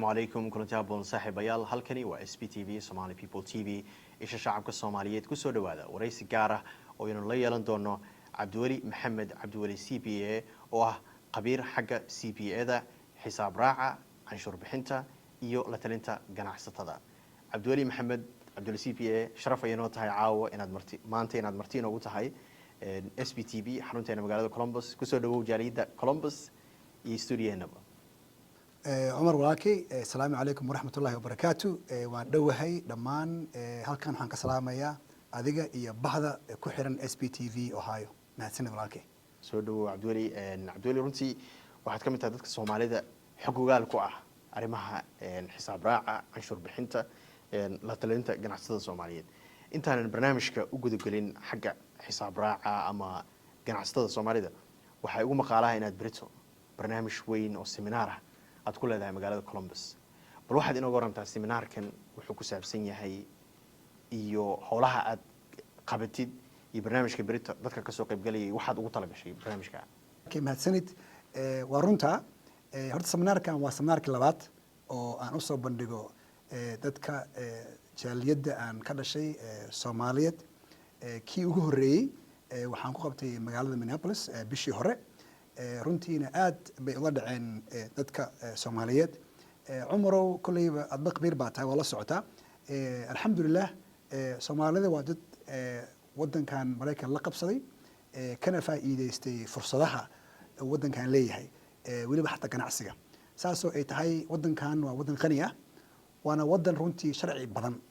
Calaykum, kulanti haboon saaxiibayaal. Halkani waa SPTV, Somali People TV, isha shacabka Soomaaliyeed. Kusoo dhawaada waraysi gaar ah oo aynu la yeelan doono Cabdiweli Maxamed Cabdiweli CPA, oo ah khabiir xagga CPA da, xisaab raaca, canshuur bixinta iyo la talinta ganacsatada. Cabdiweli Maxamed Cabdiweli CPA, sharaf ay inoo tahay caawa inaad marti maanta inaad marti inoogu tahay SPTV xarunteena magaalada Columbus. Kusoo dhawow jaaliyadda Columbus iyo stuudiyeenaba. Cumar walaalkay, asalaamu calaykum waraxmat ullahi wabarakaatu. Waan dhowahay dhammaan. Halkan waxaan ka salaamayaa adiga iyo bahda ku xiran SPTV Ohio. Mahadsanid, walaalkay. Soo dhawow, Cabdiweli. Cabdiweli, runtii waxaad ka mid tahay dadka Soomaalida xog ogaal ku ah arrimaha xisaab raaca, canshuur bixinta, la talinta ganacsatada Soomaaliyeed. Intaanan barnaamijka u gudagelin xagga xisaab raaca ama ganacsatada Soomaalida, waxaa igu maqaalaha inaad berito barnaamij weyn oo seminaar ah aad ku leedahay magaalada Columbus. Bal waxaad inooga warantaa seminaarkan wuxuu ku saabsan yahay iyo howlaha aad qabatid iyo barnaamijka berito dadka kasoo qaybgalayay, waxaad ugu talagashay barnaamijka. Okay, mahadsanid. Waa runta. Horta seminaarkan waa seminaarkii labaad oo aan usoo bandhigo dadka jaaliyadda aan ka dhashay Soomaaliyeed. Kii ugu horreeyey waxaan ku qabtay magaalada Minneapolis bishii hore. Runtiina aad bay ula dhaceen dadka Soomaaliyeed. Cumarow, kolleyba adba khabiir baa tahay, waa la socotaa. Alxamdulilah, Soomaalida waa dad waddankan Maraykan la qabsaday, kana faa'iideystay fursadaha waddankan leeyahay, weliba xataa ganacsiga. Saasoo ay tahay, waddankan waa waddan qani ah, waana waddan runtii sharci badan.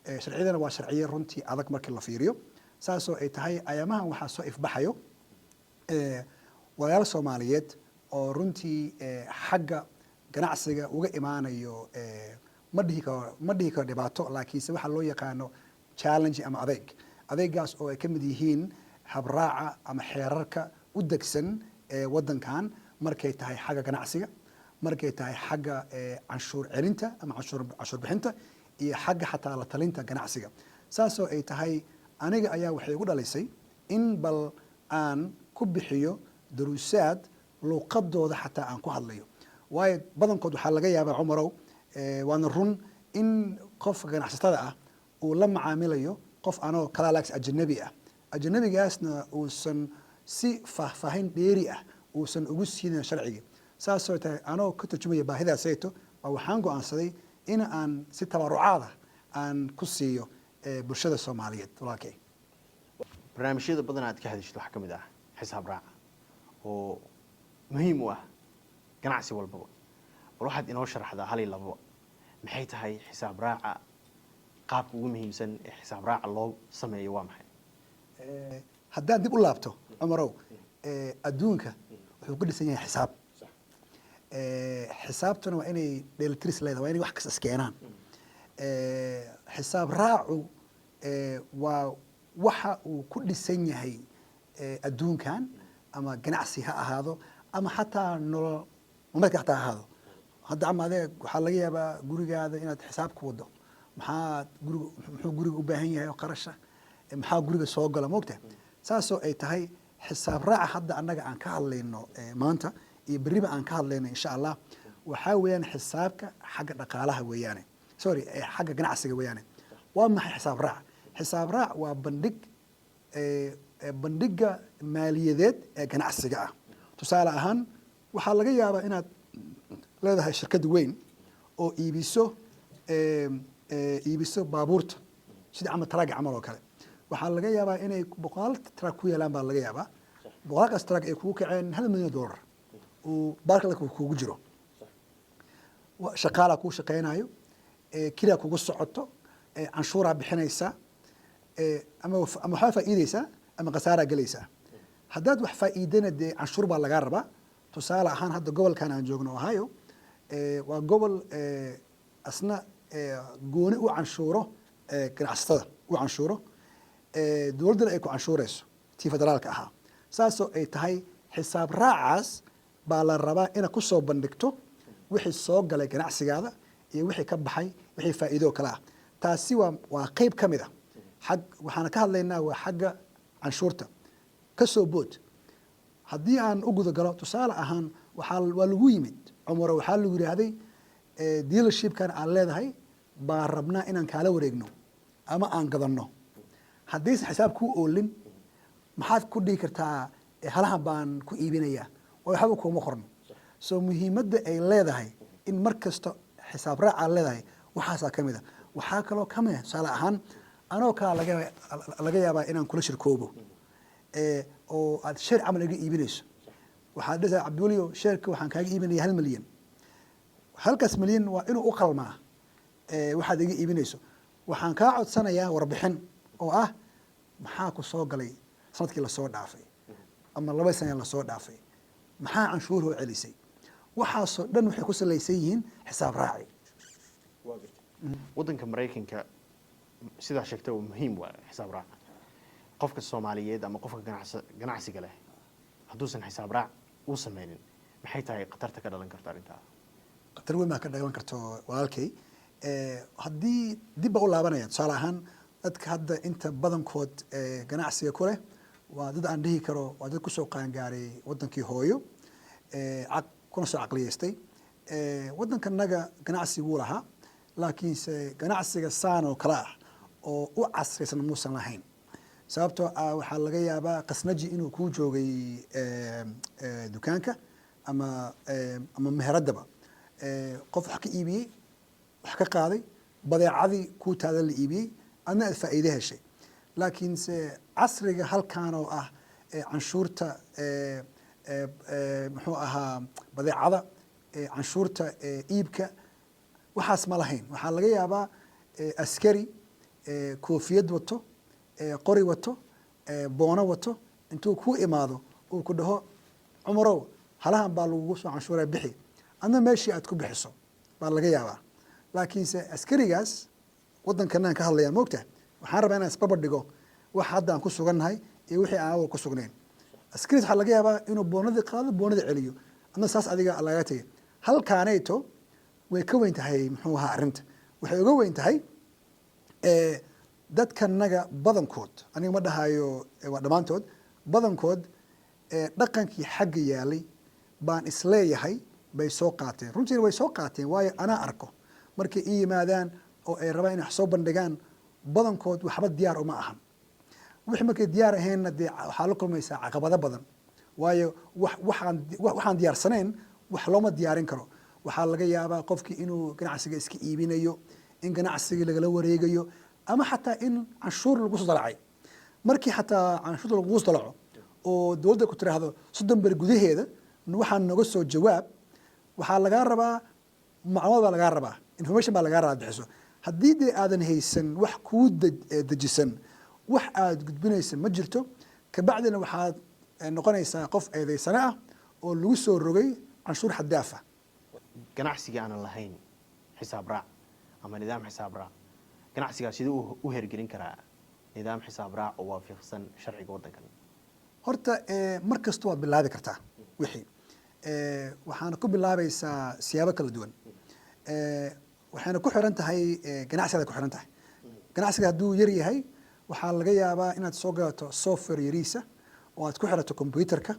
Sharciyadana waa sharciyo runtii adag markii la fiiriyo. Saasoo ay tahay, ayaamahan waxaa soo ifbaxayo walaal Soomaaliyeed oo runtii xagga ganacsiga uga imaanayo, ma dhihi karo dhibaato, laakiinse waxaa loo yaqaano challenge ama adeeg, adeegaas oo ay ka mid yihiin habraaca ama xeerarka u degsan ee waddankan, markay tahay xagga ganacsiga, markay tahay xagga canshuur celinta ama canshuur bixinta iyo xagga xataa la talinta ganacsiga. Saasoo ay tahay, aniga ayaa waxay igu dhalisay in bal aan ku bixiyo daruusaad luuqadooda xataa aan ku hadlayo, waayo badankood waxaa laga yaabaa, Cumarow, waana run, in qofka ganacsatada ah uu la macaamilayo qof anoo kalalax ajanabi ah, ajanabigaasna uusan si faahfaahin dheeri ah uusan ugu siinin sharcigi. Saasoo tahay, anoo ka turjumaya baahidaasayto baa waxaan go'aansaday in aan si tabarucaada aan ku siiyo bulshada Soomaaliyeed, walaalkay. Barnaamijyada badan aad ka hadashid waxaa ka mid ah xisaab raaca oo muhiim u ah ganacsi walbaba. Bal waxaad inoo sharaxdaa hal iyo lababa maxay tahay xisaab raaca, qaabka ugu muhiimsan ee xisaab raaca loo sameeyo waa maxay? Haddaan dib u laabto, Cumarow, adduunka wuxuu ku dhisan yahay xisaab. Xisaabtuna waa inay dheelitiris leedahay, waa inay wax kas iskeenaan. Xisaab raacu waa waxa uu ku dhisan yahay adduunkan, ama ganacsi ha ahaado ama xataa nolol maalmeedka xataa ha ahaado. Hadda ama adeeg waxaa laga yaabaa gurigaada inaad xisaab ku wado: maxaa guriga, muxuu guriga u baahan yahay oo qarasha, maxaa guriga soo gala, moogta? Saasoo ay tahay, xisaab raaca hadda annaga aan ka hadlayno maanta iyo berriba aan ka hadlayno, insha Allah, waxaa weeyaan xisaabka xagga dhaqaalaha weeyaane, sorry, xagga ganacsiga weeyaane. Waa maxay xisaab raac? Xisaab raac waa bandhig, bandhiga maaliyadeed ee ganacsiga ah. Tusaale ahaan, waxaa laga yaabaa inaad leedahay shirkad weyn oo iibiso baabuurta, sida camal truck camal oo kale. Waxaa laga yaabaa inay boqolaal truck ku yeelaan baa laga yaabaa, boqolaalkaas truck ay kugu kaceen $1 milyan uu baarkalka kugu jiro. Shaqaalaa kuu shaqeynayo, kiraa kugu socoto, canshuuraa bixinaysaa, ama waxbaa faa'iideysaa ama khasaaraa gelaysaa. Haddaad wax faa'iidana, dee canshuur baa lagaa rabaa. Tusaale ahaan, hadda gobolkan aan joogno, Ohio, waa gobol asna gooni u canshuuro ganacsatada u canshuuro, dowladdana ay ku canshuureyso tii federaalka ahaa. Saasoo ay tahay, xisaab raacaas baa la rabaa inaad kusoo bandhigto wixii soo galay ganacsigaada iyo wixii ka baxay, wixii faa'iido kale ah. Taasi waa qeyb ka mid a xag waxaana ka hadlaynaa, waa xagga canshuurta. Kasoo bood, haddii aan u guda galo, tusaale ahaan, waxaa waa lagu yimid, Cumaro, waxaa lagu yidhaahday Dealershipkan aan leedahay baan rabnaa inaan kaala wareegno ama aan gadanno. Haddaysan xisaab kuu oolin, maxaad ku dhihi kartaa halahan baan ku iibinayaa oo waxba kuuma qorno? So muhiimadda ay leedahay in mar kasta xisaab raac aad leedahay waxaasaa ka mid a. Waxaa kaloo ka mid a, tusaale ahaan, anoo kalaa laga yaabaa inaan kula shirkoobo oo aad share camal iga iibinayso. Waxaad dhahaysaa, "Cabdiweliyo, shareka waxaan kaaga iibinaya 1 milyan." Halkaas milyan waa inuu u qalmaa waxaad iga iibinayso. Waxaan kaa codsanayaa warbixin oo ah maxaa ku soo galay sanadkii lasoo dhaafay ama 2 sana lasoo dhaafay, maxaa canshuurhoo celisay. Waxaasoo dhan waxay ku salaysan yihiin xisaab raaci. Waddanka Maraykanka, sidaa sheegtay, waa muhiim waa xisaab raac. Qofka Soomaaliyeed ama qofka ganacsiga leh hadduusan xisaab raac uu sameynin, maxay tahay khatarta ka dhalan karta arrintaa? Khatar weyn baa ka dhalan karto, walaalkay. Haddii dib baa u laabanaya, tusaale ahaan, dadka hadda inta badankood ganacsiga ku leh waa dad aan dhihi karo waa dad kusoo qaangaaray wadankii hooyo, kuna soo caqliyeystay. Waddankanaga ganacsi wuu lahaa, laakiinse ganacsiga saan oo kale ah oo u casraysan muusan lahayn, sababtoo ah waxaa laga yaabaa qasnaji inuu kuu joogay dukaanka ama meheraddaba, qof wax ka iibiyey, wax ka qaaday, badeecadii kuu taada la iibiyey, adna aad faa'iide heshay. Laakiinse casriga halkan oo ah canshuurta, muxuu ahaa, badeecada, canshuurta iibka, waxaas ma lahayn. Waxaa laga yaabaa askari koofiyad wato, qori wato, boono wato, intuu kuu imaado uu ku dhaho, "Cumarow, halahan baa lagugu soo canshuuraa, bixi." Adna meeshii aad ku bixiso baa laga yaabaa. Laakiinse askarigaas waddankanaan ka hadlaya, moogtahay, waxaan rabaa inaan isbarbar dhigo wax hadda aan ku sugannahay iyo wixii aan awal ku sugnayn. Askarigaas waxaa laga yaabaa inuu boonadii qaado, boonadii celiyo, adna saas adiga lagaga tegay. Halkaanayto way ka weyn tahay, muxuu ahaa, arrinta waxay uga weyn tahay dadkanaga badankood, aniga ma dhahayo waa dhammaantood, badankood dhaqankii xagga yaalay baan isleeyahay bay soo qaateen. Runtiina way soo qaateen, waayo anaa arko markay ii yimaadaan oo ay rabaan inay wax soo bandhigaan, badankood waxba diyaar uma ahan. Wixii markay diyaar ahaynna, dee waxaa la kulmaysaa caqabado badan, waayo waxaan diyaarsanayn wax looma diyaarin karo. Waxaa laga yaabaa qofkii inuu ganacsiga iska iibinayo, in ganacsigii lagala wareegayo, ama xataa in canshuur lagu soo dalacay. Markii xataa canshuurta lagugu soo dalaco oo dowladda ku tiraahdo 30 beri gudaheeda waxaa noga soo jawaab, waxaa lagaa rabaa macluumaad baa lagaa rabaa, information baa lagaa rabaa bixiso. Haddii dee aadan haysan wax kuu dejisan, wax aad gudbinaysa ma jirto. Kabacdina waxaad noqonaysaa qof eedeysane ah oo lagu soo rogay canshuur xad daaf ah. Ganacsiga aanan lahayn xisaab raac ama nidaam xisaab raac, ganacsigaa sidee u hergelin karaa nidaam xisaab raac oo waafiqsan sharciga waddankan? Horta mar kasta waad bilaabi kartaa wixii, waxaana ku bilaabaysaa siyaabo kala duwan. Waxayna ku xiran tahay ganacsigaada ku xiran tahay. Ganacsiga hadduu yar yahay, waxaa laga yaabaa inaad soo gadato software yariisa oo aad ku xirato computerka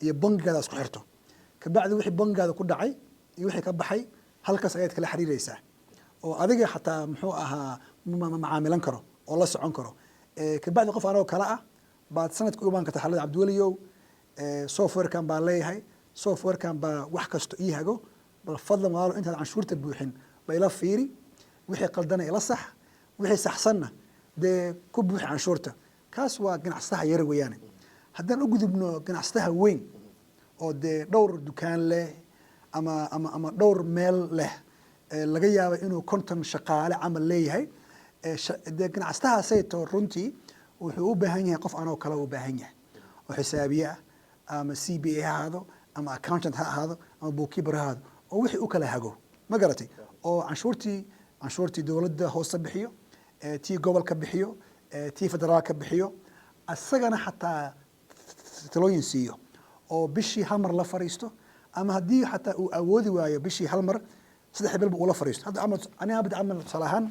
iyo bangigaada isku xirto. Kabacdi wixii bangigaada ku dhacay iyo wixii ka baxay halkaas ayaad kala xiriireysaa, oo adiga xataa, muxuu ahaa, macaamilan karo oo la socon karo. Kabacdi qof anoo kale ah baad sanadka u imaan karta xalada, "Cabdiweliyow, softwarekan baan leeyahay, softwarekan baa wax kasto ii hago, bal fadlan walaalo, intaad canshuurta buuxin ba ila fiiri, wixii qaldana ila sax, wixii saxsanna dee ku buuxi canshuurta." Kaas waa ganacsataha yar weeyaane. Haddaan u gudubno ganacsataha weyn oo dee dhowr dukaan leh ama dhowr meel leh, laga yaabo inuu 50 shaqaale camal leeyahay, dee ganacsatahaasayto runtii wuxuu u baahan yahay qof anoo kale u baahan yahay oo xisaabiye ah, ama CPA ha ahaado, ama accountant ha ahaado, ama bookkeeper ha ahaado, oo wixii u kala hago, ma garatay, oo canshuurtii dowladda hoose bixiyo, tii gobolka bixiyo, tii federaalka bixiyo, asagana xataa talooyin siiyo, oo bishii hal mar la fariisto, ama haddii xataa uu awoodi waayo bishii hal mar, 3 bilba uu la fariisto. Hadda camal aniga abd camal, tusaale ahaan,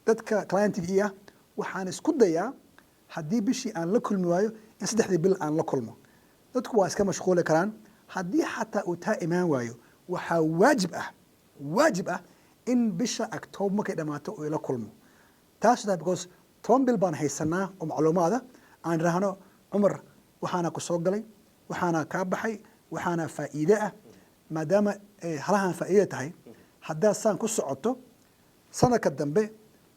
dadka clientiga ii ah waxaan isku dayaa haddii bishii aan la kulmi waayo in 3dii bil aan la kulmo. Dadku waa iska mashquuli karaan. Haddii xataa uu taa imaan waayo, waxaa waajib ah In bisha October markay dhamaato uu ila kulmo. Taas tahay because 10 bil baan haysanaa oo macluumaada aan idhaahno, "Cumar, waxaana ku soo galay, waxaana kaa baxay, waxaana faa'iide ah. Maadaama ay halahan faa'iide tahay, haddaad saan ku socoto, sanadka dambe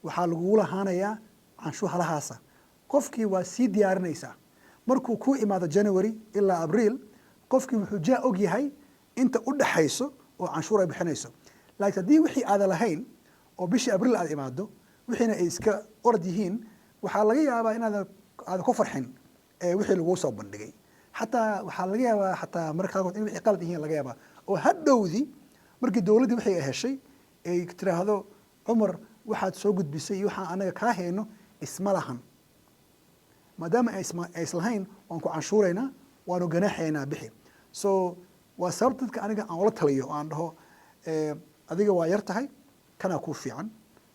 waxaa lagugu lahaanayaa canshuur halahaasa." Qofkii waa sii diyaarinaysaa. Markuu ku imaado January ilaa Abriil, qofkii wuxuu jaa og yahay inta u dhaxayso oo canshuur ay bixinayso. Laakiin haddii wixii aadan lahayn oo bishii Abriil aad imaado, wixiina ay iska orod yihiin, waxaa laga yaabaa inaadan aadan ku farxin ee wixii laguu soo bandhigay. Xataa waxaa laga yaabaa, xataa mararka qaarkood, in wixii qalad yihiin laga yaabaa, oo hadhowdii markii dowladdii wixii ay heshay ay tiraahdo, "Cumar, waxaad soo gudbisay iyo waxaan anaga kaa hayno isma lahan. Maadaama ay islahayn, waan ku canshuuraynaa, waanu ganaaxaynaa, bixi." So waa sababta dadka aniga aan ula taliyo oo aan dhaho, "Adiga waa yar tahay, kanaa kuu fiican.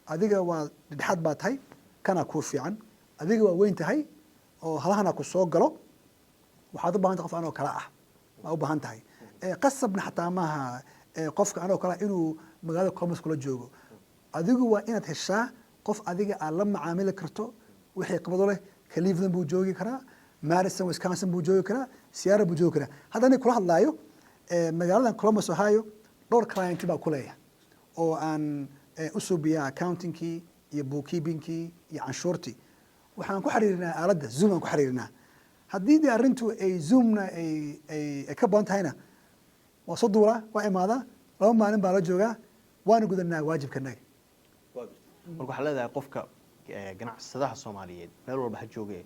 Adiga waa dhexdhexaad baa tahay, kanaa kuu fiican. Adiga waa weyn tahay oo halahana ku soo galo, waxaad u baahan tahay qof anoo kale ah waa u baahan tahay." Qasabna xataa maaha qofka anoo kale ah inuu magaalada Columbus kula joogo. Adigu waa inaad heshaa qof adiga aad la macaamili karto, wixii qabado leh. Cleveland buu joogi karaa, Madison, Wisconsin buu joogi karaa, Seattle buu joogi karaa. Hadda aniga kula hadlaayo, magaaladan Columbus, Ohio, dhowr client baa ku leeyahay oo aan u suubiyaa accountingkii iyo bookkeepingkii iyo canshuurtii. Waxaan ku xiriirinaa aaladda Zoom aan ku xiriirinaa. Haddii dee arrintu ay Zoomna ay ka badan tahayna, waa soo duulaa, waa imaadaa, 2 maalin baa la joogaa, waana gudanaa waajibkanaga. Marka waxaa leedahay qofka ganacsadaha Soomaaliyeed meel walba ha jooge,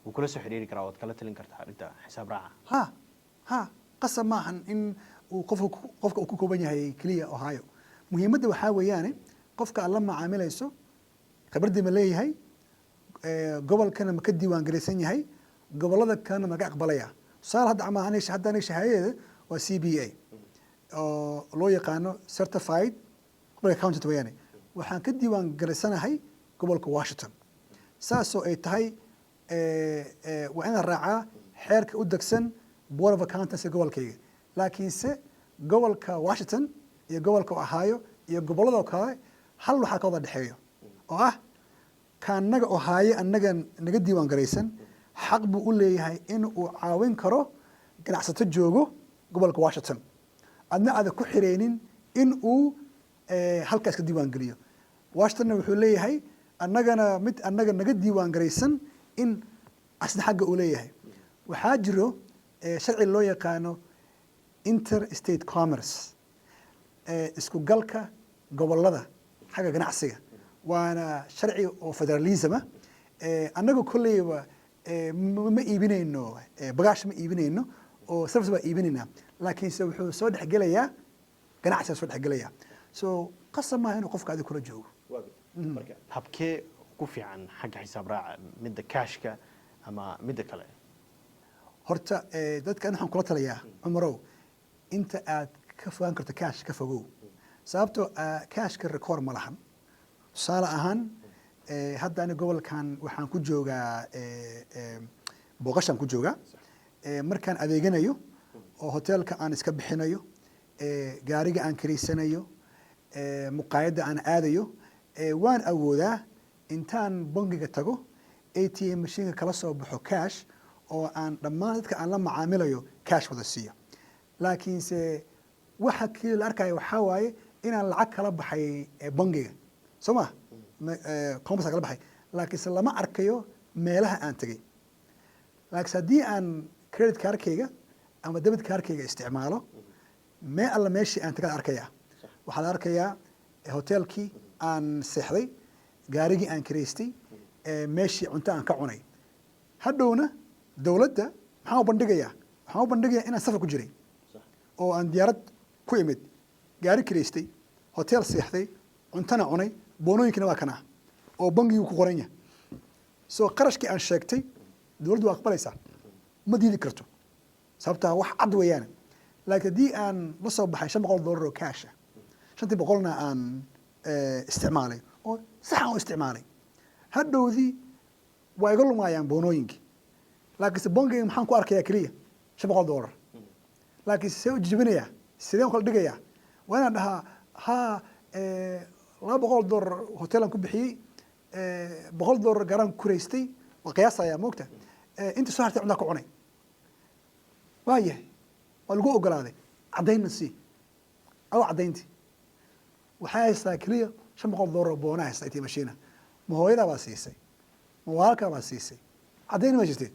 wuu kula soo xiriiri karaa, waad kala talin kartaa arrinta xisaab raaca. Ha, qasab maahan in uu qofka uu ku kooban yahay keliya Ohio. Muhiimadda waxaa weeyaane, qofka aad la macaamilayso khibraddii ma leeyahay, gobolkana ma ka diiwaan garaysan yahay, gobolada kalena ma ka aqbalaya. Tusaale, hadda ama hadda aniga shahaadadeeda waa CPA oo loo yaqaano Certified Public Accountant weeyaane. Waxaan ka diiwaan garaysanahay gobolka Washington. Saasoo ay tahay, waa inaan raacaa xeerka u degsan Board of Accountants ee gobolkayga. Laakiinse gobolka Washington iyo gobolka Ohio iyo gobolladoo kale hal waxaa ka wada dhexeeyo oo ah kaanaga Ohio annaga naga diiwaan garaysan xaq buu u leeyahay in uu caawin karo ganacsato joogo gobolka Washington, adna aada ku xireynin in uu halkaas ka diiwaan geliyo. Washingtonna wuxuu leeyahay annagana mid annaga naga diiwaan garaysan in asna xagga uu leeyahay. Waxaa jiro sharci loo yaqaano interstate commerce, isku galka gobolada xagga ganacsiga, waana sharci oo federalism ah. Annaga kolleyba ma iibinayno bagaash, ma iibinayno oo service baa iibinaynaa, laakiinse wuxuu soo dhexgelayaa ganacsiga soo dhexgelaya. So qasab maaha inuu qofka adiga kula joogo. Marka habkee ku fiican xagga xisaab raaca, midda cashka ama midda kale? Horta dadka waxaan kula taliyaa, Cumarow, inta aad ka fogaan karto cash ka fogow, sababtoo cashka record ma lahan. Tusaale ahaan, hadda ani gobolkan waxaan ku joogaa booqashaan ku joogaa. Markaan adeeganayo oo hoteelka aan iska bixinayo, gaariga aan karaysanayo, muqaayadda aan aadayo, waan awoodaa intaan bangiga tago, ATM mashiinka kala soo baxo cash, oo aan dhammaan dadka aan la macaamilayo cash wada siiyo. Laakiinse waxa kii la arkaya waxaa waaye inaan lacag kala baxay bangiga, soo ma Columbus kala baxay, laakiinse lama arkayo meelaha aan tegey. Laakiinse haddii aan credit cardkayga ama debit cardkayga isticmaalo, mee alla meeshii aan tagada arkaya. Waxaa la arkayaa hoteelkii aan seexday, gaarigii aan karaystay, meeshii cunto aan ka cunay. Hadhowna dowladda maxaan u bandhigayaa? Waxaan u bandhigayaa inaan safar ku jiray oo aan diyaarad ku imid, gaari karaystay, hotel seexday, cuntona cunay, boonooyinkina waa kana oo bangigu ku qoran yahay. So qarashkii aan sheegtay dowladdu waa aqbalaysaa, ma diidi karto, sababtaa wax cad weeyaane. Laakiin haddii aan la soo baxay $500 oo cash ah, shantii boqolna aan isticmaalay oo sax aan u isticmaalay, hadhowdii waa iga lumaayaan boonooyinkii. Laakiinse bangiga maxaan ku arkayaa? Keliya $500. Laakiin see u jijibinayaa? Sideen u kala dhigayaa? Waa inaan dhahaa ha. $200 hotelan ku bixiyey, $100 garaan ku kuraystay, waa qiyaasayaa moogta, inta soo hartay cuntaa ku cunay. Waayahay, waa lagu ogolaaday, caddaynna sii aw caddaynti. Waxay haystaa keliya $500 oo boona haysta ATM machine. Ma hooyadaa baa siisay? Ma walaalkaa baa siisay? Caddayn ma jirtid.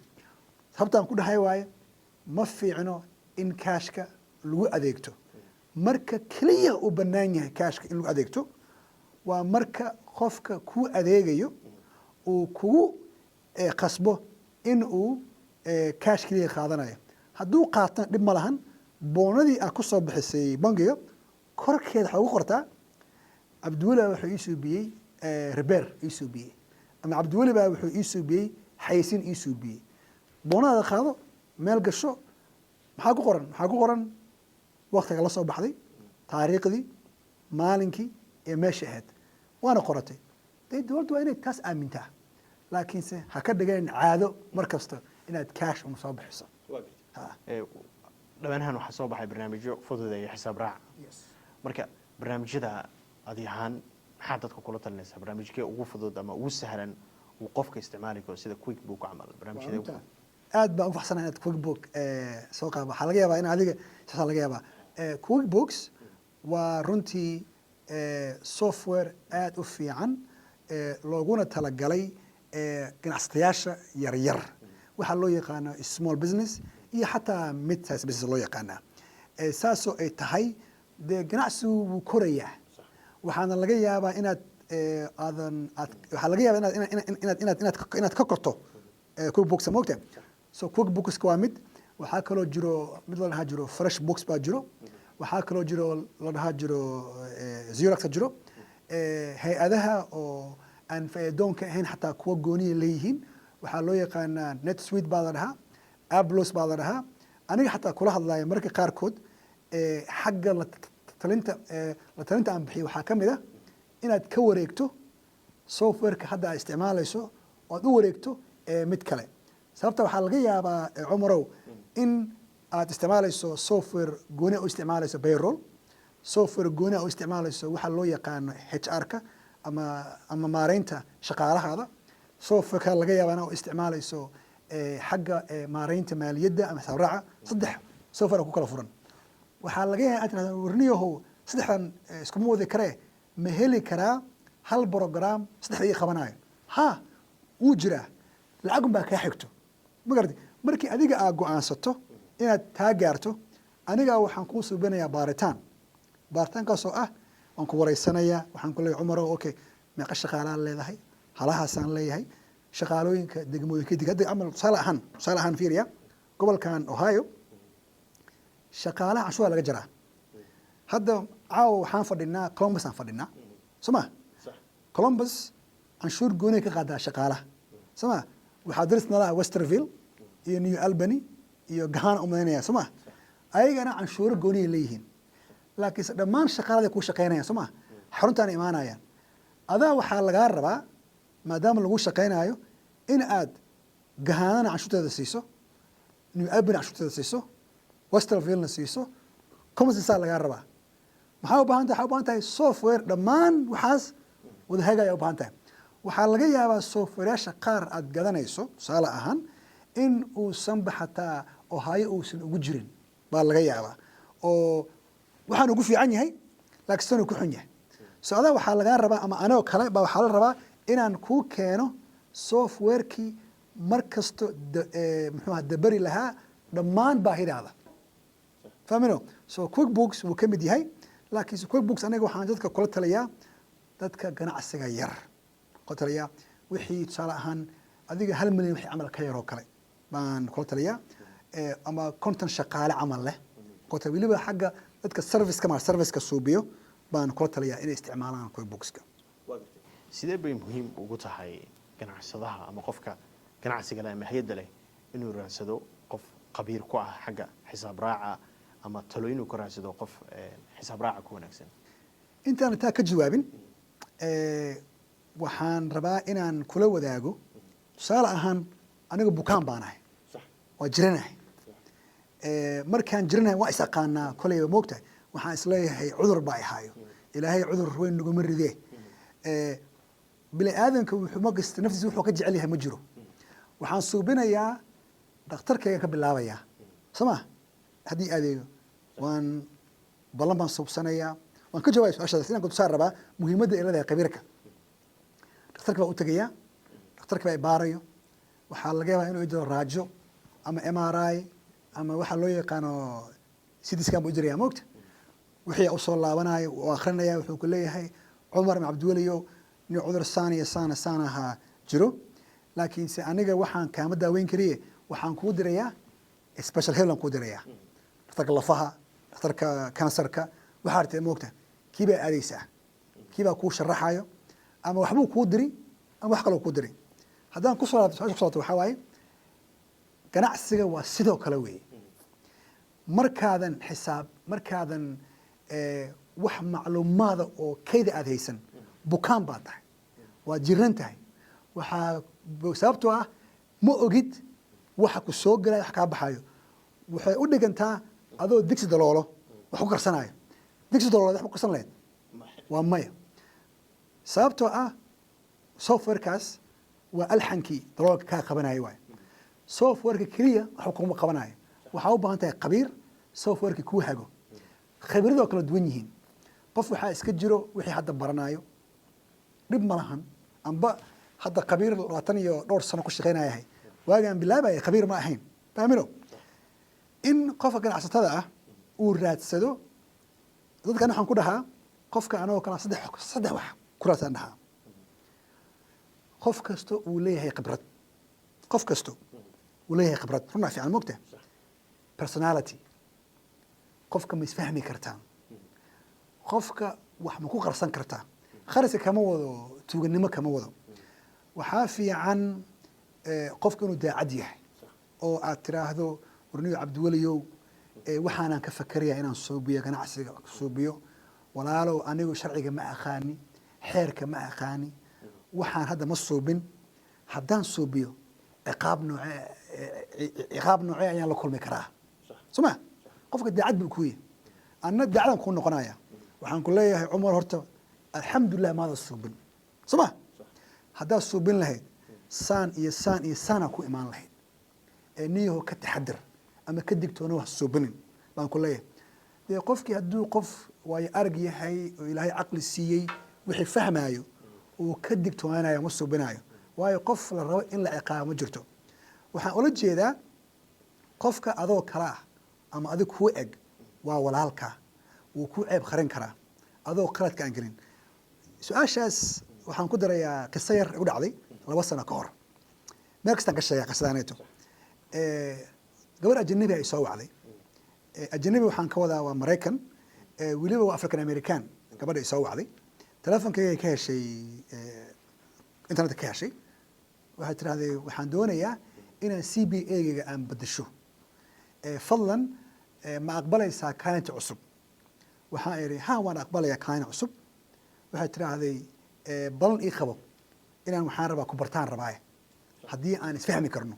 Sababtaan ku dhahay waaye, ma fiicno in cashka lagu adeegto. Marka keliya uu bannaan yahay cashka in lagu adeegto waa marka qofka kuu adeegayo uu kugu qasbo in uu cash keliya qaadanayo. Hadduu qaatana dhib ma lahan. Boonadii aad ku soo bixisay bangiga korkeeda waxaa ugu qortaa, "Cabdiweli baa wuxuu ii suubiyey repair ii suubiyey," ama "Cabdiweli baa wuxuu ii suubiyey xayeysiin ii suubiyey." Boonadaada qaado, meel gasho. Maxaa ku qoran? Maxaa ku qoran? Waktiga la soo baxday, taariikhdii, maalinkii ee meesha ahayd, waana qoratay. Dee dowladdu waa inay taas aamintaa, laakiinse ha ka dhiganin caado mar kasta inaad cash un soo bixiso. Dhawaanahan waxaa soo baxay barnaamijyo fududeeya xisaab raaca. Marka barnaamijyada adi ahaan maxaa dadka kula talinaysaa? Barnaamijkee ugu fudud ama ugu sahlan uu qofka isticmaali karo, sida QuickBook camal, barnaamijyada? Aad baan u faxsanahay inaad QuickBook soo qaabo. Waxaa laga yaabaa in adiga saasaa laga yaabaa. QuickBooks waa runtii software aad u fiican, looguna talagalay ganacsatayaasha yaryar, waxaa loo yaqaano small business iyo xataa mid size business loo yaqaanaa. Saasoo ay tahay, dee ganacsigu wuu korayaa, waxaana laga yaabaa inaad aadan aad waxaa laga yaabaa inaad ka korto QuickBooks, moogta. So QuickBooks waa mid. Waxaa kaloo jiro mid la dhahaa jiro FreshBooks baa jiro. Waxaa kaloo jiro la dhahaa jiro Xero jiro. Hay-adaha oo aan faa'iidoonka ahayn xataa kuwa gooniya leeyihiin, waxaa loo yaqaanaa NetSuite baa la dhahaa, Aplos baa la dhahaa. Aniga xataa kula hadlaya, mararka qaarkood xagga la talinta la talinta aan bixiyo waxaa ka mid ah inaad ka wareegto softwareka hadda aad isticmaalayso oo aad u wareegto mid kale. Sababta waxaa laga yaabaa, Cumarow, in aad isticmaalayso software gooni u isticmaalayso payroll, software gooni u isticmaalayso waxa loo yaqaano HR-ka ama maareynta shaqaalahaada, software kale laga yaabaa inaad u isticmaalayso xagga maareynta maaliyadda ama xisaab raaca. Saddex software ku kala furan. Waxaa laga yaabaa inaad tirahdo, "Warniyahow, saddexdan iskuma wadi karee, ma heli karaa hal program saddexda ii qabanayo?" Ha, wuu jiraa, lacagun baa kaa xigto, ma garatay? Markii adiga aad go-aansato inaad taa gaarto, aniga waxaan kuu suubinayaa baaritaan. Baaritaankaasoo ah waan ku wareysanayaa. Waxaan ku leeyahay, "Cumarow, okay, meeqa shaqaalaan leedahay?" "Halahaasaan leeyahay." "Shaqaalooyinka degmooyinka dig hadda camal, tusaale ahaan fiiriya, gobolkan Ohio shaqaalaha canshuura laga jaraa. Hadda caawa waxaan fadhinaa Columbus aan fadhinaa, soo ma? Columbus canshuur gooniya ka qaadaa shaqaalaha, soo ma? Waxaa daris nalaha Westerville iyo New Albany iyo Gahanna umalaynaya, soo ma? Ayagana canshuuro gooniyay leeyihiin, laakiinse dhammaan shaqaaladay kuu shaqeynayaan, soo ma? Xaruntaana imaanayaan. Adaa waxaa lagaa rabaa, maadaama lagu shaqeynayo, in aad Gahanana canshuurteeda siiso, New Albany canshuurteeda siiso, Westervillena siiso, commonsensaa lagaa rabaa. Maxaa u baahan tahay? Waxaa u baahan tahay software dhammaan waxaas wada hagaya u baahan tahay. Waxaa laga yaabaa softwareyaasha qaar aad gadanayso, tusaale ahaan, in uusanba xataa Ohio uusan ugu jirin baa laga yaabaa, oo waxaan ugu fiican yahay laakiin sanuu ku xun yahay. So adaa waxaa lagaa rabaa, ama anigoo kale baa waxaa la rabaa inaan kuu keeno softwarekii mar kasto muxuu aha dabari lahaa dhammaan baahidaada, fahmino? So QuickBooks wuu ka mid yahay, laakiinse QuickBooks aniga waxaan dadka kula taliyaa, dadka ganacsiga yar kula taliyaa, wixii tusaale ahaan adiga 1 milyan wixii camal ka yar oo kale baan kula taliyaa, ama 50 shaqaale camal leh kula taliya. Weliba xagga dadka serviceka ma serviceka suubiyo baan kula taliyaa inay isticmaalaan QuickBookska. Sidee bay muhiim ugu tahay ganacsadaha ama qofka ganacsiga leh ama hay-adda leh inuu raadsado qof khabiir ku ah xagga xisaab raaca, ama talo inuu ka raadsado qof xisaab raaca ku wanaagsan? Intaan taa ka jawaabin, waxaan rabaa inaan kula wadaago, tusaale ahaan, aniga bukaan baan ahay, waa jiranahay. Markaan jiranahay waa is aqaanaa koleyba, moogtahay, waxaan isleeyahay cudur baa ihaayo. Ilaahay cudur weyn naguma ridee. Bini aadanka wuxuu magasta naftiisa wuxuu ka jecel yahay ma jiro. Waxaan suubinayaa dhakhtarkayga ka bilaabayaa, soo ma? Haddii adeego waan ballan baan suubsanayaa. Waan ka jawaabay su-aashadas inaan kutusaan rabaa muhiimadda ay leedahay khabiirka. Dhakhtarka baa u tegayaa, dhakhtarka baa ibaarayo. Waxaa laga yaabaa inuu idiro raajo ama MRI ama waxaa loo yaqaano CT scan buu idiraya, moogta. Wixii usoo laabanayo uu akrinaya, wuxuu ku leeyahay: "Cumar ama Cabdiweliyo, nin cudur saan iyo saana saan ahaa jiro, laakiinse aniga waxaan kaama daaweyn kariye, waxaan kuu dirayaa special heblan kuu dirayaa, dhakhtarka lafaha, dhakhtarka kansarka, waxaa artay, moogta." Kii baa aadaysaa, kii baa kuu sharaxayo, ama waxbuu kuu diri ama wax kaloo kuu diri. Haddaan kusoo laabto su-aasha kuso laabto, waxaa waaye ganacsiga waa sidoo kale weeye. Markaadan xisaab, markaadan wax macluumaada oo kayda aad haysan, bukaan baad tahay, waad jiran tahay. Waxaa sababtoo ah ma ogid waxa ku soo gelaya, wax kaa baxayo. Waxay u dhigantaa adoo digsi daloolo wax ku karsanayo. Digsi daloolo wax ku karsan lahayd waa maya, sababtoo ah softwarekaas waa alxankii daloolka kaa qabanayo waay. Softwareka keliya wax kuma qabanayo. Waxaa u baahan tahay khabiir softwareka kuu hago. Khabiiradoo kala duwan yihiin. Qof waxaa iska jiro wixii hadda baranayo, dhib ma lahan. Amba hadda khabiir 20 iyo dhowr sano ku shaqeynayahay, waagaan bilaabaya khabiir ma ahayn, faamino. In qofka ganacsatada ah uu raadsado dadkan, waxaan ku dhahaa qofka anagoo kala saddex wax ku raadsan dhahaa. Qof kasta uu leeyahay khibrad, qof kasto uu leeyahay khibrad runaa fiican, mogta. Personality, qofka ma isfahmi kartaa? Qofka wax ma ku qarsan kartaa? Khariska kama wado, tuuganimo kama wado. Waxaa fiican qofka inuu daacad yahay oo aad tiraahdo: "Warniyo Cabdiweliyow, waxaanaan ka fakeraya inaan suubiyo ganacsiga suubiyo. Walaalow, anigu sharciga ma aqaani, xeerka ma aqaani, waxaan hadda ma suubin. Haddaan suubiyo ciqaab noocee, ciqaab noocee ayaan la kulmi karaa?" Soo ma? Qofka daacad buu ku yahay, anna daacadaan kuu noqonaya. Waxaan ku leeyahay: "Cumar, horta alxamdulilah maada suubin, soo ma? Haddaad suubin lahayd, saan iyo saan iyo saanaa ku imaan lahayd. Ee niyaho ka taxadir ama ka digtoona, wax suubinin," baan ku leeyahay. Dee qofkii hadduu qof waayo arag yahay oo Ilaahay caqli siiyey, wixii fahmaayo uu ka digtoonayo, ma suubinayo. Waayo qof la rabo in la ciqaabo ma jirto. Waxaan ula jeedaa qofka adoo kale ah ama adig kuu eg waa walaalka, wuu ku ceeb qarin karaa adoo qaladka aan gelin. Su-aashaas waxaan ku darayaa qiso yar igu dhacday 2 sano ka hor. Meel kastaan ka sheegaa qisadaaneeto. Gabar ajanabi ay soo wacday. Ajanabi waxaan ka wadaa waa Maraykan, weliba waa African American. Gabadha ay soo wacday telefonkayga ka heshay, internetka ka heshay. Waxay tirahdee: "Waxaan doonayaa inaan CPA-gayga aan bedesho. Fadlan ma aqbalaysaa client cusub?" Waxaan idhi: "Ha, waan aqbalayaa client cusub." Waxay tiraahday: "Balan ii qabo, inaan waxaan rabaa ku bartaan rabaaye, haddii aan isfahmi karno."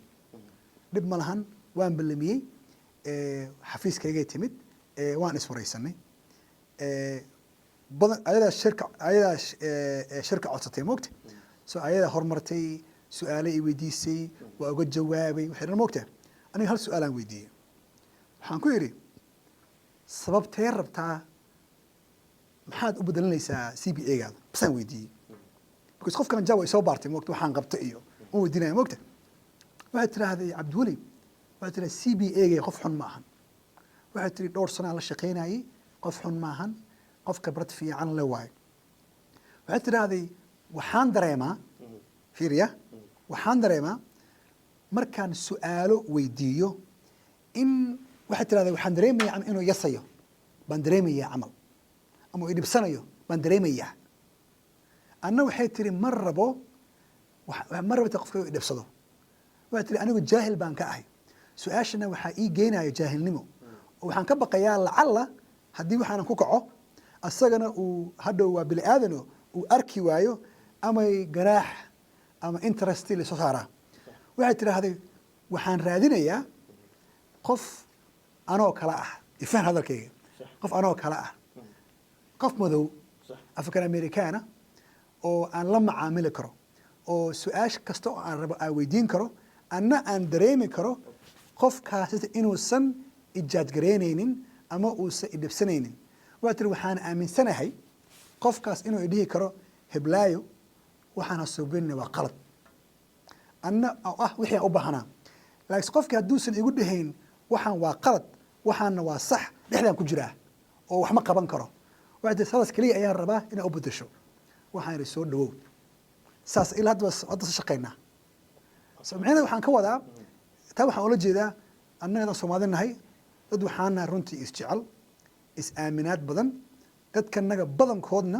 Dhib ma lahan, waan ballamiyey. Xafiiskaygay timid, waan iswaraysanay. Badan ayadaa shirka codsatay, moogta. So ayadaa horumartay, su-aale i weydiisay, waa uga jawaabay waxay dhan, moogta. Aniga hal su-aalaan weydiiyey. Waxaan ku yidhi: "Sababtee rabtaa? Maxaad u bedelinaysaa CPA-gaada?" Basaan weydiiyey, because qofkan jawa ay soo baartay, moogta, waxaan qabta iyo un weydiinaya, moogta. Waxay tiraahday: "Cabdiweli," waxay tiri, "CPA-ga qof xun ma ahan." Waxay tiri: "Dhowr sanaa la shaqaynayay, qof xun ma ahan, qof khibrad fiican le waayo." Waxay tidhaahday: "Waxaan dareemaa, fiiriya, waxaan dareemaa markaan su-aalo weydiiyo in," waxay tidhahday, "waxaan dareemaya inuu yasayo baan dareemayaa camal, ama uu idhibsanayo baan dareemayaa." Anna waxay tiri: "Ma rabo, ma rabta qofka inuu idhibsado." Waxay tiri: "Anigu jaahil baan ka ahay, su-aashana waxaa ii geenaya jaahilnimo, oo waxaan ka baqayaa lacalla haddii waxaanan ku kaco, asagana uu hadhow waa bini aadano uu arki waayo, amay ganaax ama interest lasoo saaraa." Waxay tidhaahday: "Waxaan raadinayaa qof anoo kale ah." Ifaan hadalkayga, qof anoo kale ah, qof madow. African Americana oo aan la macaamili karo oo su-aasha kasta oo aan rabo aan weydiin karo, anna aan dareemi karo qofkaasi inuusan i judge gareynaynin ama uusan idhibsanaynin. Waa tiri, waxaan aaminsanahay qofkaas inuu idhihi karo, "Heblaayo, waxaan hasuubinay waa qalad," anna oo ah wixii aan u baahanaa. Laakiin qofkii hadduusan igu dhahayn waxaan waa qalad, waxaana waa sax, dhexdaan ku jiraa oo wax ma qaban karo. Waxay tiri, saas keliya ayaan rabaa inaan u bedesho. Waxaan idhi, "Soo dhawow." Saas ilaa hadda hadda sa shaqaynaa. So micnaheeda waxaan ka wadaa, taa waxaan ula jeedaa, annaga haddaan Soomaali nahay, dad waxaan nahay runtii isjecel, is-aaminaad badan. Dadkanaga badankoodna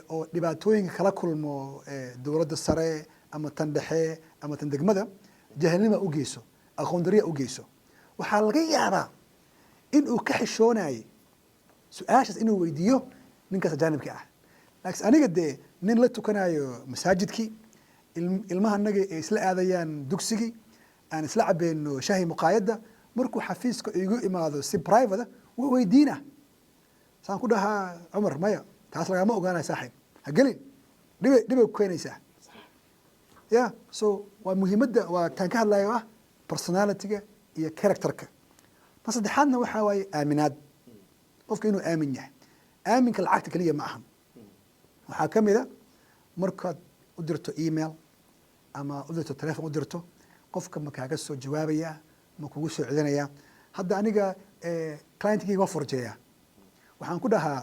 oo dhibaatooyinka kala kulmo dowladda sare ama tan dhexe ama tan degmada, jaahilnima u geyso, aqoon dariya u geyso. Waxaa laga yaabaa in uu ka xishoonayay su-aashaas inuu weydiiyo ninkaas ajaanibka ah. Laakiin aniga dee nin la tukanayo masaajidkii, ilmaha naga ay isla aadayaan dugsigii, aan isla cabeyno shahi muqaayadda, markuu xafiiska igu imaado si private ah waa weydiina. Saan ku dhahaa, "Cumar, maya, taas lagama ogaanaya saaxiib, ha gelin, dhibay ku keenaysaa." Ya, so waa muhiimadda, waa taan ka hadlayo ah personality-ga iyo character-ka. Tan saddexaadna waxaa waaye aaminaad, qofka inuu aamin yahay. Aaminka lacagta keliya ma ahan. Waxaa ka mid a markaad u dirto email ama u dirto telefon u dirto, qofka ma kaaga soo jawaabaya, ma kugu soo celinaya? Hadda aniga clientkeyga waa forjeeya. Waxaan ku dhahaa,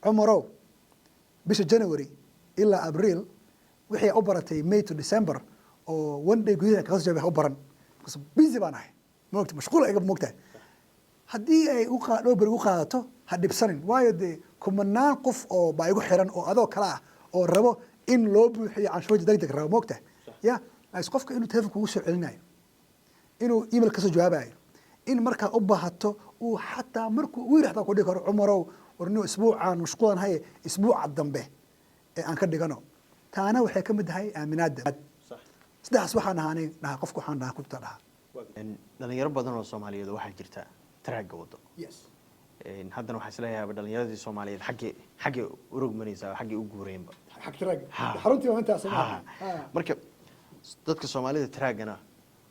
"Cumarow, bisha January ilaa Abriil wixii u baratay May to December oo one day gudaheeda kaga soo jawaabay ha u baran, because busy baan ahay, moogta, mashquul iga moogtahay. Haddii ay dhowr beri u qaadato, ha dhibsanin, waayo dee kumanaan qof oo baa igu xiran oo adoo kale ah oo rabo in loo buuxiyo canshuurta deg deg rabo, moogtahay." Ya, laakiin qofka inuu telefon kugu soo celinayo, inuu email kasoo jawaabayo, in markaa u baahato uu xataa markuu ugu yidhahda ku dhihi karo, "Cumarow, warniyo, isbuucaan mashquulan haye, isbuuca dambe ee aan ka dhigano." Taana waxay ka mid tahay aaminaadda. Saddexdaas waxaan dhahaa dhahaa qofka, waxaan dhahaa kutubta dhahaa. Dhalinyaro badan oo Soomaaliyeed waxaa jirta truck-ga wado. Haddana waxaa isleeyahay dhalinyaradii Soomaaliyeed xaggee urogmanaysaa, xaggee u guureenba. Xag truck. Xaruntii waa intaas. Marka dadka Soomaalida truck-gana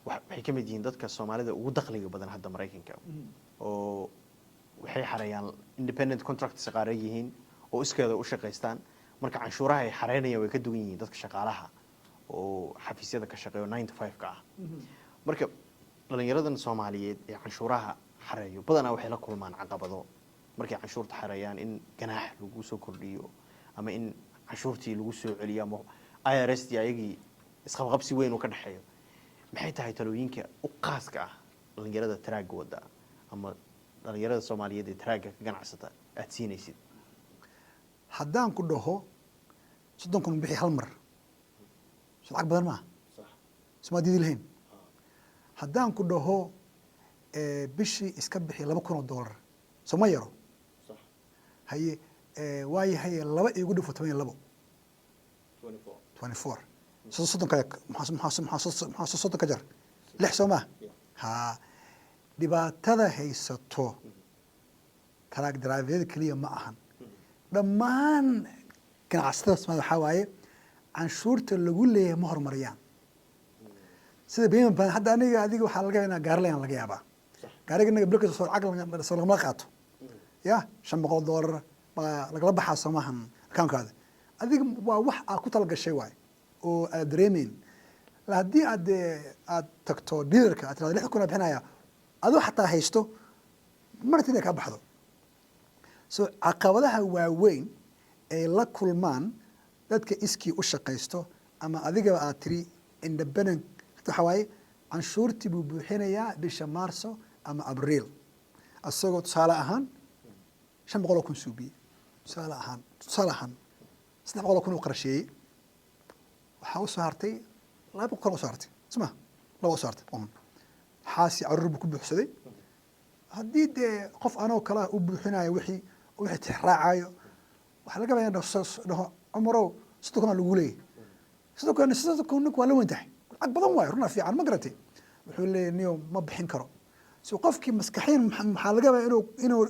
waxay ka mid yihiin dadka Soomaalida ugu dakhliga badan hadda Maraykanka, oo waxay xareeyaan independent contractors qaaran yihiin oo iskeeda u shaqaystaan. Marka canshuuraha ay xareynayaan way ka duwan yihiin dadka shaqaalaha oo xafiisyada ka shaqeeyo 9 to 5 ka ah. Marka dhalinyaradan Soomaaliyeed ee canshuuraha xareeyo badanaa waxay la kulmaan caqabado markay canshuurta xareeyaan, in ganaax lagu soo kordhiyo ama in canshuurtii lagu soo celiyo ama IRS tii ayagii isqabqabsi weyn uu ka dhexeeyo. Maxay tahay talooyinka u qaaska ah dhalinyarada truck-ga wada ama dhalinyarada Soomaaliyeed ee truck-ga ka ganacsata aada siinaysid? Haddaan ku dhaho 30,000 bixi hal mar, so lacag badan maaha, somaa diidi lahayn? Haddaan ku dhaho bishii iska bixi $2,000, soo ma yaro? Haye, waayahay, laba igu dhifo 12, 24. Soddonka maxaa 30 ka jar? Lix, soo maa? Ha, dhibaatada haysato truck driver-yada keliya ma ahan, dhammaan ganacsatada Soomaalida waxaa waaye canshuurta lagu leeyahay ma horumariyaan sida payment plan. Hadda aniga adiga waxaa laga yaabaa gaari layan, laga yaabaa gaariga inaga bilkasta soo lacag soo lagama qaato ya, $500 baa lagala baxaa, soo maahan? Accountkaada adiga waa wax aad ku talagashay waay oo aad dareemeyn. Haddii aad dee aad tagto dealerka, aad tirahdo 6,000 aa bixinaya, adoo xataa haysto marti inay kaa baxdo. So caqabadaha waaweyn ay la kulmaan dadka iskii u shaqaysto ama adigaba aad tiri independent waxa waaye canshuurtii buu buuxinayaa bisha Maarso ama Abriil, isagoo tusaale ahaan 500,000 suubiyey, tusaale ahaan 300,000 uu qarasheeyey, waxaa usoo hartay 200 usoo hartay, sma laba usoo hartay un xaasi caruur buu ku buuxsaday. Haddii dee qof anoo kale u buuxinayo wixii tixraacayo, waxaa laga yaabaa in dhaho, "Cumarow, 30,000 aa lagu leeyahy." 30,000, 30,000 ninku waa la weyn tahay, lacag badan waayo, runa fiican ma garatay? Wuxuu leeyahy, "Niyo, ma bixin karo." So qofkii maskaxiyan maxaa laga yaabaa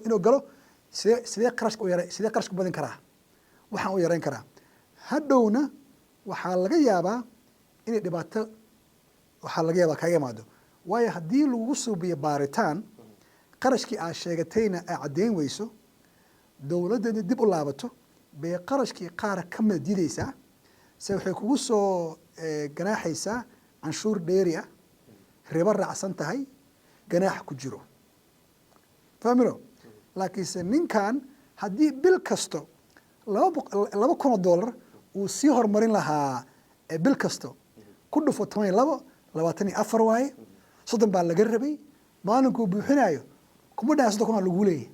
inuu galo, sidee qarashka u yaray, sidee qarashka u badin karaa? Waxaan u yareyn karaa hadhowna waxaa laga yaabaa inay dhibaato, waxaa laga yaabaa kaaga imaado, waayo haddii lagugu suubiyo baaritaan, qarashkii aad sheegatayna aad caddeyn weyso, dowladdeedna dib u laabato bay qarashkii qaar ka mida diideysaa, se waxay kugu soo ganaaxaysaa canshuur dheeri ah, ribo raacsan tahay, ganaax ku jiro, fahmino. Laakiinse ninkan haddii bil kasto $2,000 uu sii horumarin lahaa, bil kasto ku dhufo 12, 24 waaye, 30 baa laga rabay. Maalinkuu buuxinayo kuma dhaha 30,000 aa laguu leeyahay,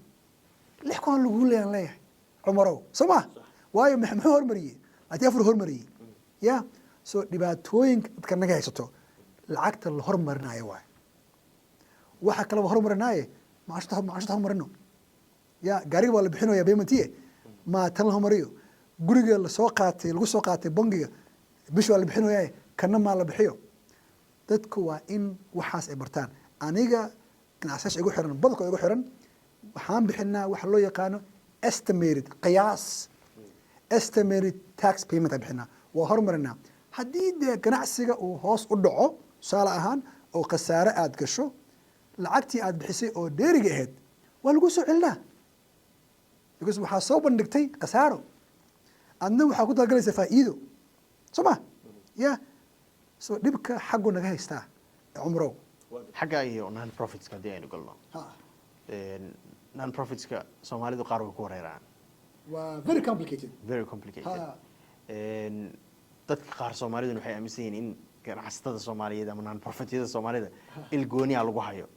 6,000 aa laguu leeyahan leeyahay, Cumarow, soo ma? Waayo muxuu hormariyey? 24 hormariyey. Ya so dhibaatooyinka dadka naga haysato lacagta la hormarinayo waayo. Waxa kaleba hormarinaaye, macaashta hormarino, ya gaariga waa la bixinaya payment-iye, ma tan la hormariyo? Guriga lasoo qaatay, lagu soo qaatay bangiga, bish waa la bixinaya, kana maa la bixiyo? Dadku waa in waxaas ay bartaan. Aniga ganacsiyaasha igu xiran, badankood igu xiran, waxaan bixinaa waxa loo yaqaano estimated, qiyaas, estimated tax payment aan bixinaa, waa horumarinaa. Haddii dee ganacsiga uu hoos u dhaco, tusaale ahaan, oo khasaare aad gasho, lacagtii aad bixisay oo dheeriga ahayd waa lagu soo celinaa, because waxaa soo bandhigtay khasaaro, adna waxaa ku talagalaysaa faa'iido, soo ma? Ya so dhibka xaggu naga haystaa, Cumrow. Xagga iyo non profitska haddii aynu galno, non profitska Soomaalidu qaar way ku wareeraan. Waa very complicated. Very complicated. Dadka qaar Soomaaliduna waxay aaminsan yihiin in ganacsatada Soomaaliyeed ama non profityada Soomaalida il gooniya lagu hayo.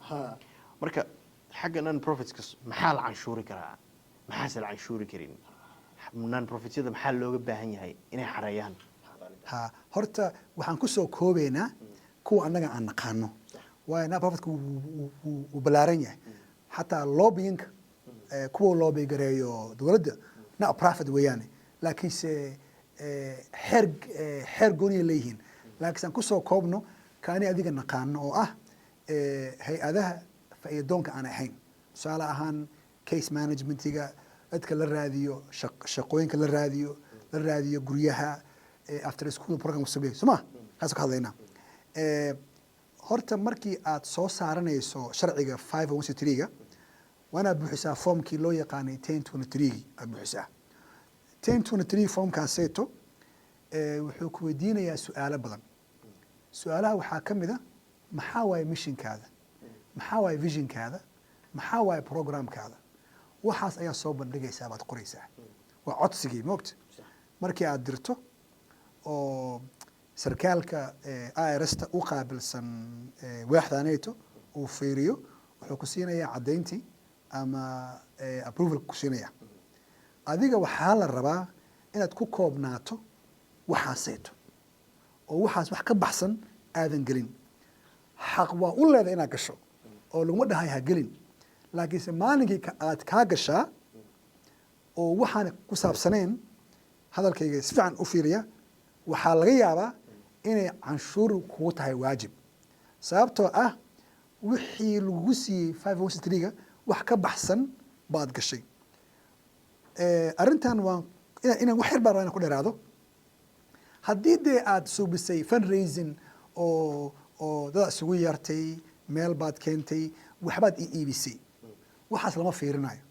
Marka xagga non profitska, maxaa la canshuuri karaa, maxaase la canshuuri karin? Non profityada maxaa looga baahan yahay inay xareeyaan? Ha, horta waxaan kusoo koobaynaa kuwa annaga aan naqaano, waayo non profitka wuu ballaaran yahay. Xataa lobbyinka, kuwa lobby gareeyo dowladda not profit weeyaane, laakiinse xeer gooniya leeyihiin. Laakiinse aan kusoo koobno kaani adiga naqaano oo ah hay-adaha faa'iidoonka aan ahayn, tusaale ahaan case managementiga, dadka la raadiyo shaqooyinka, la raadiyo guryaha, after school program sameeyo, soo ma? Kaasoo ka hadlaynaa. Horta markii aad soo saaranayso sharciga 501(c)(3)-ga, waa inaad buuxisaa formkii loo yaqaanay 1023 aad buuxisaa. 1023 formkaaseeto wuxuu ku weydiinayaa su-aalo badan. Su-aalaha waxaa ka mid a: maxaa waaye missionkaada, maxaa waaye visionkaada, maxaa waaye programkaada? Waxaas ayaa soo bandhigaysaa, baad qoraysaa, waa codsigii moogta. Markii aad dirto oo sarkaalka IRS-ta u qaabilsan waaxdaneeto uu fiiriyo, wuxuu ku siinayaa caddayntii ama approval ku siinaya. Adiga waxaa la rabaa inaad ku koobnaato waxaaseeto, oo waxaas wax ka baxsan aadan gelin. Xaq waa u leedahay inaad gasho oo laguma dhahay ha gelin, laakiinse maalinkii aad kaa gashaa oo waxaan ku saabsanayn, hadalkayga si fiican u fiiriya, waxaa laga yaabaa inay canshuur kugu tahay waajib, sababtoo ah wixii lagugu siiyey 501(c)(3)-ga wax ka baxsan baad gashay. Arrintan waan inaan wax yar baan rabaa inaan ku dheeraado. Haddii dee aad suubisay fundraising oo dad isugu yeertay, meel baad keentay, waxbaad i iibisay, waxaas lama fiirinayo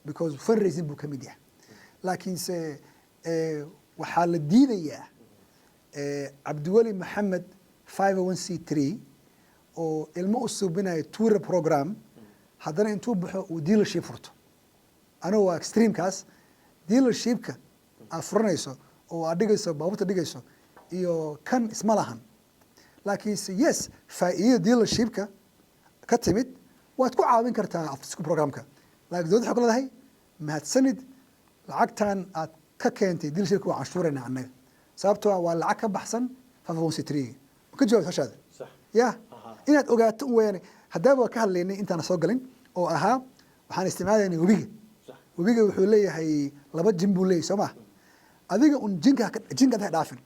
because fundraising buu ka mid yahay. Laakiinse waxaa la diidayaa Cabdiweli Maxamed 501(c)(3) oo ilmo u suubinayo tutor program, haddana intuu baxo uu dealership furto. Anigu waa extremekaas. Dealershipka aad furanayso oo aad dhigayso baabuurta dhigayso iyo kan isma lahan. Laakiinse yes, faa'iidada dealershipka ka timid waad ku caawin kartaa after school programka, laakiin dowladda waxay ku leedahay: mahadsanid, lacagtan aad ka keentay dealershipka waa canshuurayna annaga, sababtoo ah waa lacag ka baxsan 501(c)(3). Ma ka jawaab hashaada? Ya, inaad ogaato un weeyaan. Haddaaba waa ka hadlaynay intaana soo galin oo ahaa waxaan isticmaalaynay webiga. Webiga wuxuu leeyahay laba jin buu leeyahay, soo ma? Adiga un jinka ha dhaafin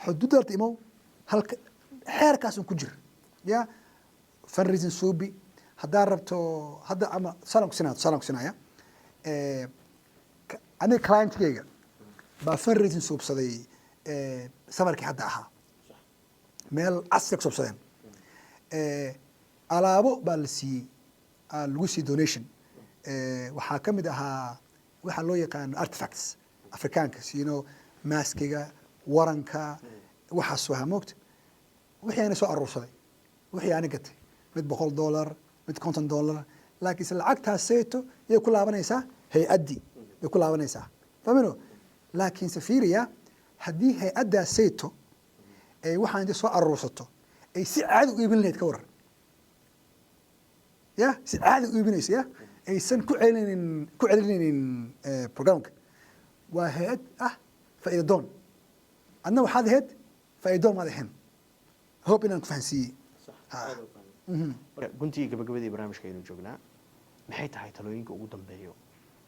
xuduudda horta, imow halka xeerkaas un ku jir. Ya, fundraising suubi haddaa rabto. Hadda ama tusaalan kusinaya, tusaalan kusinaya. Aniga clientkeyga Baa fundraising suubsaday safarkii hadda ahaa, meel casri ku suubsadeen. Alaabo baa la siiyey, lagu siiyey donation. Waxaa ka mid ahaa waxaa loo yaqaano artifacts Afrikaanka siino, maskiga, waranka, waxaas ahaa moogta. Wixii ana soo aruursaday, wixii ani gatay, mid $100, mid $50, laakiinse lacagtaas seeto yay ku laabanaysaa? Hay-addii bay ku laabanaysaa, fahmino? Laakiinse fiiriya, haddii hay-addaas seyto ay waxaan inta soo aruursato ay si caadi u iibin lahayd, ka waran? Ya, si caadi u iibinayso, ya aysan ku celinaynin programka. Waa hay-ad ah faa'iida doon. Adna waxaad ahayd faa'iida doon, maad ahayn. Hope inaan ku fahansiiyey. Guntii gabagabadii barnaamijka aynu joognaa. Maxay tahay talooyinka ugu dambeeyo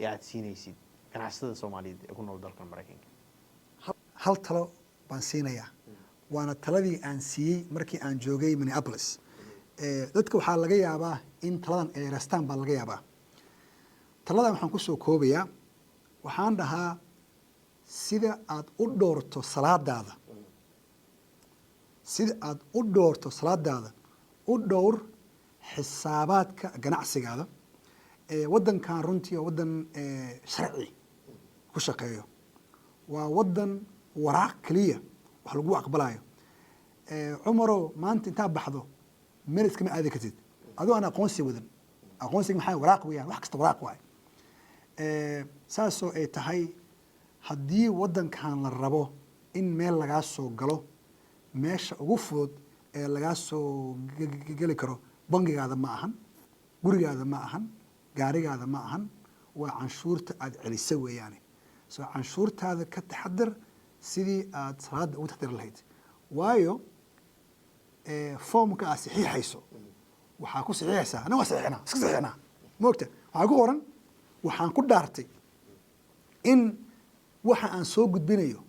ee aad siinaysid ganacsatada Soomaaliyeed ee ku nool dalkan Maraykanka? Hal talo baan siinayaa, waana taladii aan siiyey markii aan joogay Minneapolis. Dadka waxaa laga yaabaa in taladan ay rastaan baa laga yaabaa. Taladan waxaan kusoo koobayaa, waxaan dhahaa, sida aad u dhoorto salaadaada, sida aad u dhoorto salaadaada, u dhowr xisaabaadka ganacsigaada. Waddankan runtii waa waddan sharci ku shaqeeyo, waa waddan waraaq keliya wax lagu aqbalayo. Cumarow, maanta intaa baxdo meel iskama aadi kartid adoo aan aqoonsi wadan. Aqoonsiga maxaa? Waraaq weeyaan, wax kasta waraaq waaye. Saasoo ay tahay, haddii waddankan la rabo in meel lagaa soo galo, meesha ugu fudud ee lagaa soo geli karo bangigaada ma ahan, gurigaada ma ahan, gaarigaada ma ahan, waa canshuurta aada celisa weeyaane. So canshuurtaada ka taxadar sidii aad salaada ugu taxadari lahayd, waayo foomka aad saxiixayso waxaa ku saxiixaysaa, anaga waa saxiixnaa, iska saxiixnaa maogta, waxaa ku qoran, waxaan ku dhaartay in waxa aan soo gudbinayo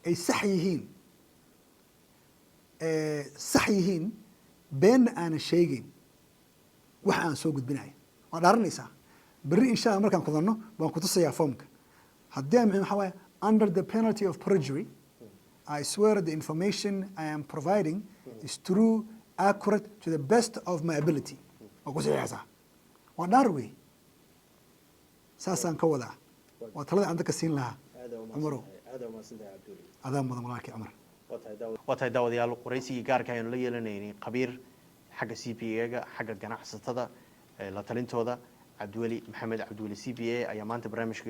ay sax yihiin, sax yihiin, beenna aanan sheegeyn waxa aan soo gudbinayo. Waa dhaaranaysaa. Berri insha Allah markaan kudanno baan kutusayaa foomka. Haddii aan waxaa waaye, "Under the penalty of perjury, I swear the information I am providing is true, accurate to the best of my ability." Waa ku saxiixaysaa, waa dhaar wey. Saasaan ka wadaa, waa talada aan dadka siin lahaa. Cumarow, adaa mudan, walaalkii Cumar. Waa tahay daawadayaal, waraysigii gaarka aynu la yeelanaynay khabiir xagga CPA-ga, xagga ganacsatada la talintooda, Cabdiweli Maxamed Cabdiweli CPA, ayaa maanta barnaamijka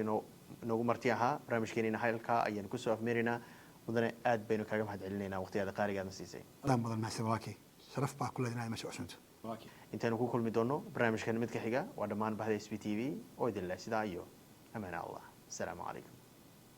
inoogu marti ahaa. Barnaamijkeenina halkaa ayaanu kusoo afmeeraynaa. Mudane, aad baynu kaaga mahad celinaynaa waqtigaada qaaliga aadna siisay. Adaa mudan, mahadsan walaalkii. Sharaf baa ku leedahay inaad meesha cusubto. Intaynu ku kulmi doono barnaamijkan mid ka xiga, waa dhammaan bahda SB TV oo idin leh sidaa iyo amaana Allah. Asalaamu calaykum.